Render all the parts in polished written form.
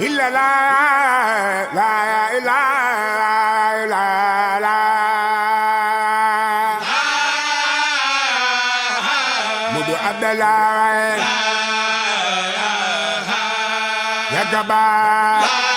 إلا لا لا إله إلا لا مدو عبد الله يا جبار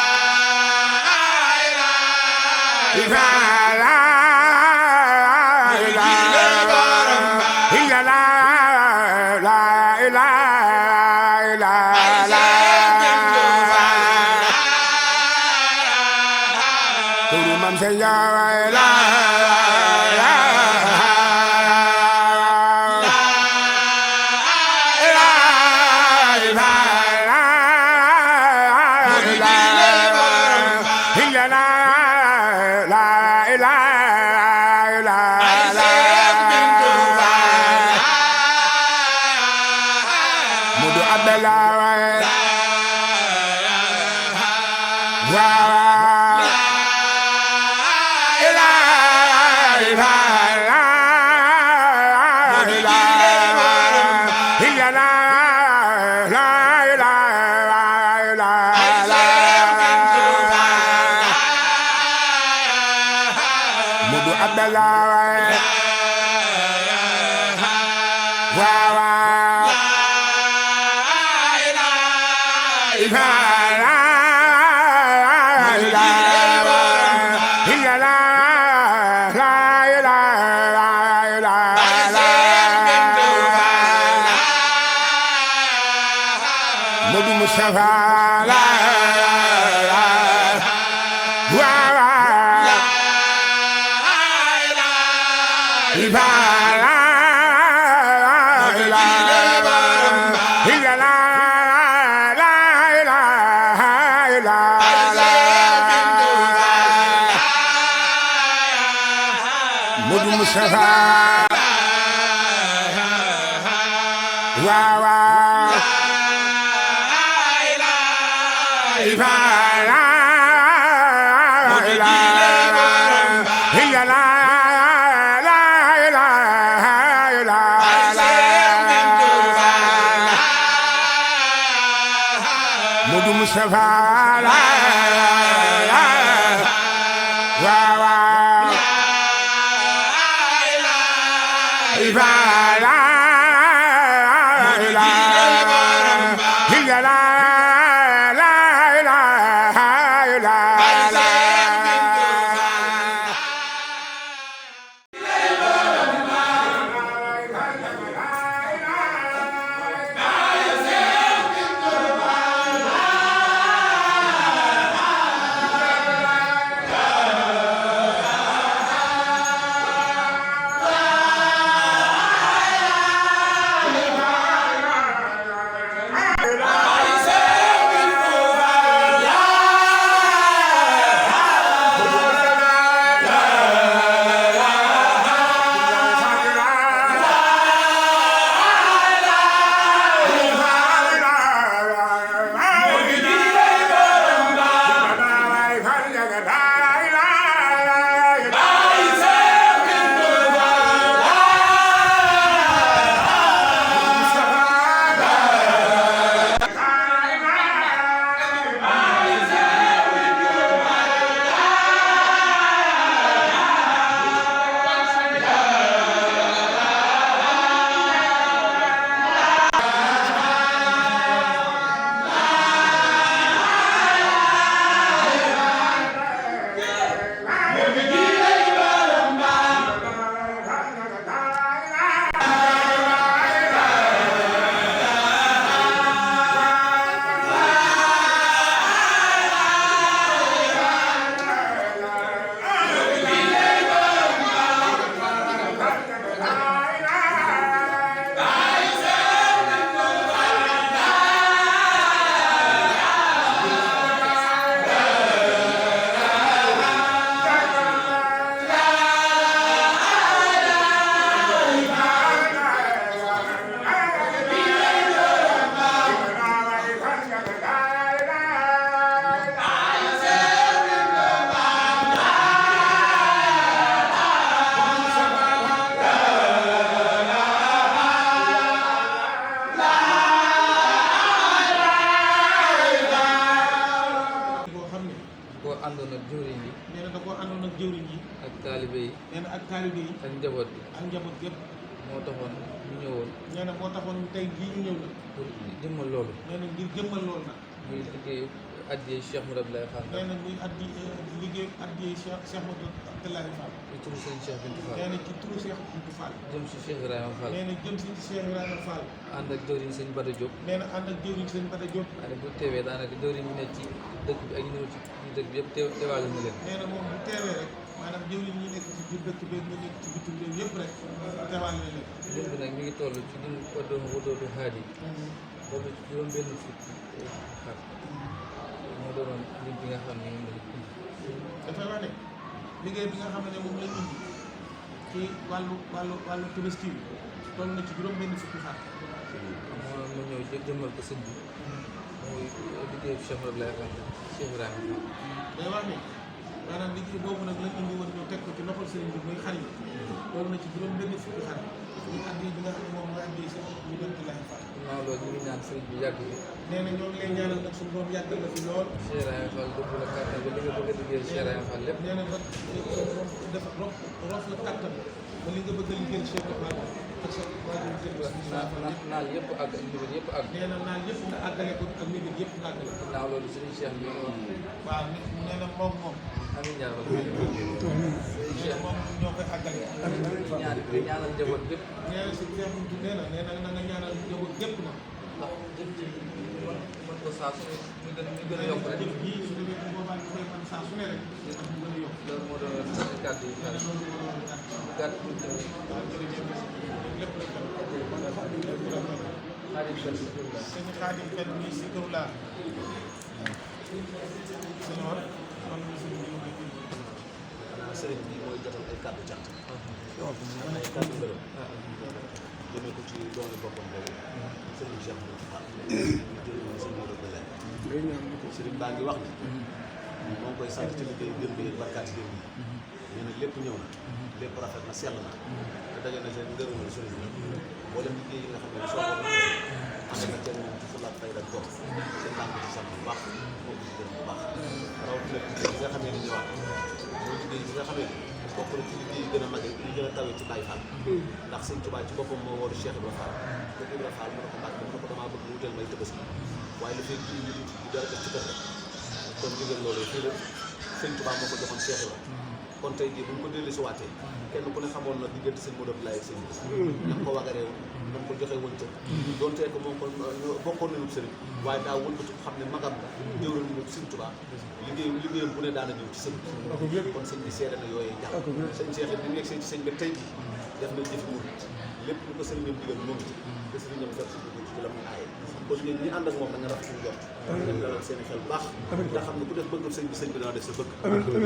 àndoon ak jëwriñ yi. nee na da koo àndoon ak jëwriñ yi. ak taalibe yi. nee na ak taalibe yi. ak njaboot bi. ak njaboot yëpp. moo taxoon ñu ñëwoon. nee na moo taxoon tey jii ñu ñëw na. pour jëmmal loolu. nee na ngir jëmmal loolu nag. muy liggéeyu addiyee Cheikh Modou Abdoulaye Fall. nee na muy liggéeyu addiyee Cheikh Modou Abdoulaye Fall. ci turu sëñ Cheikh Bintou Fall. nee na ci turu Cheikh Bintou Fall. jëm si Cheikh Ibrahima Fall. nee na jëm si Cheikh Ibrahima Fall. ànd ak jëwriñ sëñ Bada Diop. nee na ànd ak jëwriñ sëñ Bada Diop. waaye bu teewee daanaka jëwriñ ñi nekk ci dëkk bi ak ñi ñëw ci dëkk bi yëpp teewaale na leen. nee na moom bu teewee rek maanaam jëwriñ ñi nekk ci biir dëkk bi ñu nekk ci bitim réew yëpp rek teewaale na leen. lim bi nag mi ngi toll ci lim wadoodu haadi toll ci juróom-benn fukki xar moo doonoon lim bi nga xam ne moom la dafay wax ne liggéey bi nga xam ne moom lañ indi ci wàllu Tabaski bi toll na ci juróom-benn fukki xar. moo ma ñëw jëmmal ko sëñ bi muy liggéey Cheikh Modou Abdoulaye Fall Cheikh Ibrahima day wax ne maanaam liggéey boobu nag lañ indi woon ñëw teg ko ci loxol sëriñ bi muy xar yi toll na ci juróom-benn fukki xar ñu addi bi nga xam ne moom mooy addi si ñu dem ci Laye Fall. waaw loolu ñu ngi ñaan sëriñ bi yàgg bi. nee na ñoo ngi lay ñaanal nag suñu doom yàggal la fi lool. Cheikh Ibrahima Fall dëgg la kàttan ba li nga bëgg a liggéeyal Cheikh Ibrahima Fall lépp. nee na ba dafa rof la kàttan ba li nga bëgg a liggéeyal Cheikh Fall ak sa waajur jël naal yëpp àgg ak mbir yëpp àgg. nee na naal yëpp nga àggale ko ak mbir yëpp nga àggale ko. naaw loolu sëriñ Cheikh bi ñu wax. waaw nee na moom. amiin ñaar wala Cheikh moom ñoo koy àggale. ñaanal njaboot bépp. nee na si Cheikh Bintou nee na na nga ñaanal njaboot gépp na. ndax jëf ji mën ko saa su ne ñu gën a yokk rek. jëf ji su demee bu boobaa ñu koy mën saa su ne rek mu gën a yokk. loolu moo doon kàddu yi nee na loolu moo doon gàtt tuuti waaw jërëjëf lépp la tam lépp la tam. sëñ Xaadim Fen mi si kaw laa sëñ Or man mi sëñ bi xanaa sëriñ bi mooy jotal ay kàddu cant ay kàddu ngërëm jëmee ko ci doole boppam boobu sëriñ Cheikh Bintou Fall jëriñ sëñ Modou Abdoulaye sëriñ baa ngi wax ni moo ngi koy sant ci liggéey gën bi barkaati gën bi nee na lépp ñëw na lépp rafet na sell na te daje na seen ngërëmal sëriñ bi mboolem liggéey yi nga xam ne soo ko ànd na teel moom ci fulaat fay rek doom seen baa ngi ci sant bu baax moo ko ci gërëm bu baax rawatina liggéey bi nga xamee ni ñëwaat mooy liggéey bi nga xamee ni bokk na ci liggéey yi gën a mag yi gën a tawee ci Baye Fall ndax sëñ Tuubaa ci boppam moo wooru Cheikh Ibrahima Fall Cheikh Ibrahima Fall mu ne ko mbàkk mu ne ko damaa bëgg mu wutal may Tabaski waaye li fay kii ñu di dara def ci kër ga kon digal loolu fii la sëñ Tuubaa moo ko joxoon Cheikh Ibrahima kon tey jii bu ñu ko dellu si waatee kenn ku ne xamoon na diggante sëñ Modou Abdoulaye ak sëñ bi nam ko wagaree woon nam ko joxee woon cër doonte ko moom ko bokkoon nañu sëriñ waaye daa wëlbatu xam ne magam la jëwral ñu sëñ Tuubaa liggéeyam bu ne daana ñëw ci sëñ bi kon sëñ bi seede na yooyee jàpp sëñ Cheikh bi nekk ci sëñ bi tey jii def na jëfi mu lépp lu ko sëriñam digal moom ci te sëriñam def ci la muy aaye kon ñun ñi ànd ak moom da nga rafet suñu jot ngeen dalal seen i xel bu baax nga xam ne ku def bëggul sëñ bi dana def sa bëgg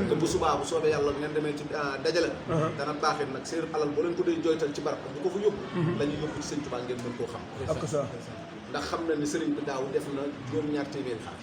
te bu subaa bu soobee yàlla ngeen demee ci dajale dana baaxee nag seen alal boo leen ko dee jooytal ci barab bu ko fa yóbbu la ñuy yóbbu ci sëñ Tuubaa ngeen mën koo xam ndax xam na ni sëriñ bi daaw def na juróom-ñaar téeméeri xaar